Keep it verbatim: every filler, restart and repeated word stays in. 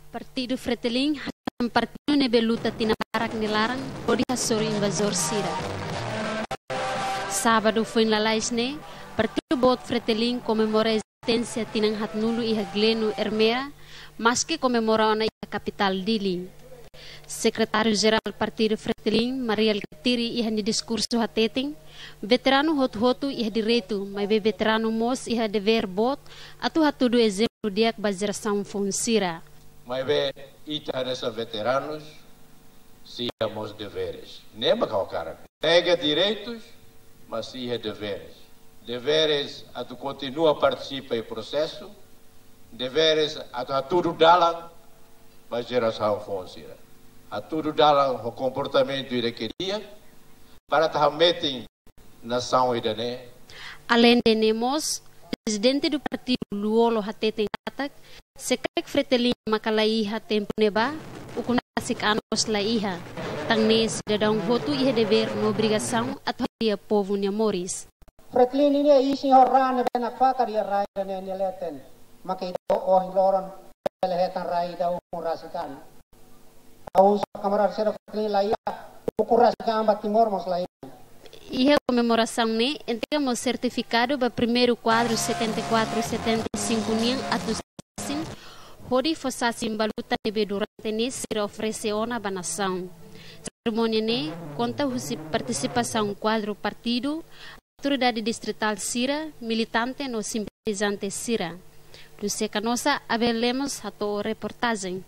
Partidu Fretilin hanesan partidu ne'ebé luta tinan barak nia laran hodi hasoru invazór sira. Sábadu foin lalais ne'e, partidu boot Fretilin komemora ezisténsia tinan haatnulu iha Gleno Ermera, maske komemora ona iha kapitál Dili. Sekretáriu Jerál Partidu Fretilin, Mari Alkatiri, iha nia diskursu hateten, veteranu hotu-hotu iha direitu, maibé veteranu mós iha devér boot atu hatudu ezemplu di'ak ba jerasaun foun sira. Maibé ita hanesan veteranus, sei iha mós deveres. Ne'e mak ha'u hakarak. Nega direitus, mas sei iha deveres. Deveres atu kontinua partisipa iha prosesu. Deveres atu hatudu dalan ba jerasaun foun sira. Hatudu dalan ho komportamentu ida ke di'ak, para atu hametin nasaun ida-ne'e. Alende ne'e mós, prezidente do partidu Lú-Olo hateten katak, se karik Fretilin maka la iha tempu ne'ebá, ukun rasik an mós la iha. Tan ne'e sidadaun hotu iha devér no obrigasaun atu hadi'a povu nia moris. Fretilin ninia isin ho raan ne'ebé nakfakar iha rai ida-ne'e nia leten. Maka ita ohin loron bele hetan rai ida ukun rasik an. Ha'u husu kamarada sira Fretilin la iha, ukun rasik an ba Timor mós la iha. Iha komemorasaun ne'e, entrega mós sertifikadu ba primeiru kuadru setenta e quatro setenta e cinco nian atu sasin, hodi fó sasin ba luta ne'ebé durante ne'e sira oferese ona ba nasaun. Serimónia ne'e konta husi partisipasaun kuadru partidu, autoridade distritál sira, militante no simpatizante sira. Lucia Canossa, Abel Lemos, hato'o reportajen.